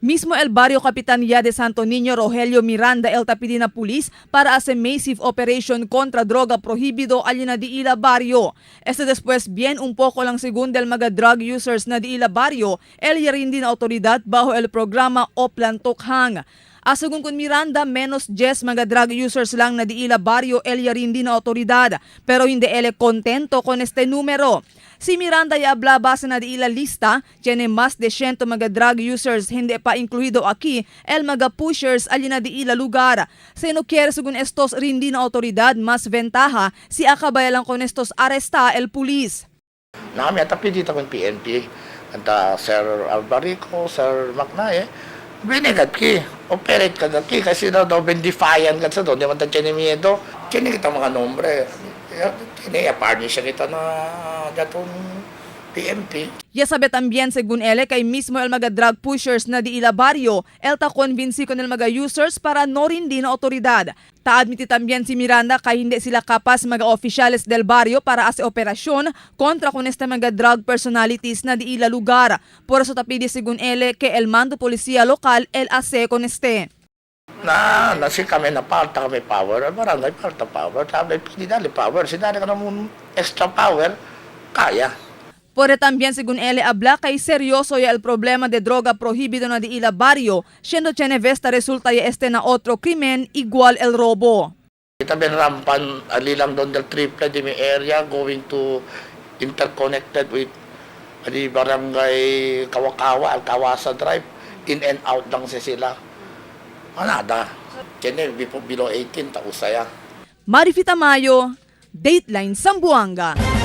Mismo el barrio Capitan ya de Santo Niño Rogelio Miranda el ta pidi na pulis para hacer massive operation contra droga prohibido allí na di ila barrio. Este después bien un poco lang según del mga drug users na di ila barrio, el yarindi na autoridad bajo el programa Oplan Tokhang. Asagun kun Miranda, menos 10 mga drug users lang na di ila barrio el yarindi na autoridad, pero hindi ele contento con este número. Si Miranda ya habla base na di ila lista, tiene más de 100 mga drug users hindi pa incluido aquí el mga pushers ali na di ila lugar. Se no quiere según estos rindi na autoridad más ventaja si acabay lang con estos arresta el pulis. Nami at pidi ta kon PNP anta Sir Albarico, Sir Macnae, binigad ki, operate ka ki kasi daw daw ben defiant ka sa doon, di man ta tiene miedo. Tiene kita mga nombre. Tiene aparni siya kita na datong PNP. Ya sabe también según ele kay mismo el mga drug pushers na di ila barrio, el ta convince con el mga users para no rindi na autoridad. Ta admiti también si Miranda kay hindi sila kapas mga oficiales del barrio para hace operasyon kontra con este mga drug personalities na di ila lugar. Por eso ta pidi según ele que el mando policía local el hace con este. Na, nasi kami na falta kami power, barangay falta power, sabi, pidi dali power, si dali ka naman extra power, kaya. Por también según él habla kay seryoso ya el problema de droga prohibido na di ila barrio, siendo Chenevesta resulta ya este na otro krimen igual el robo. Kita ben rampan alilang doon del triple di mi area going to interconnected with di barangay Kawakawa, Alkawasa Drive, in and out lang si sila. Manada. Kene below 18 ta usaya. Marifita Mayo, Dateline Zamboanga.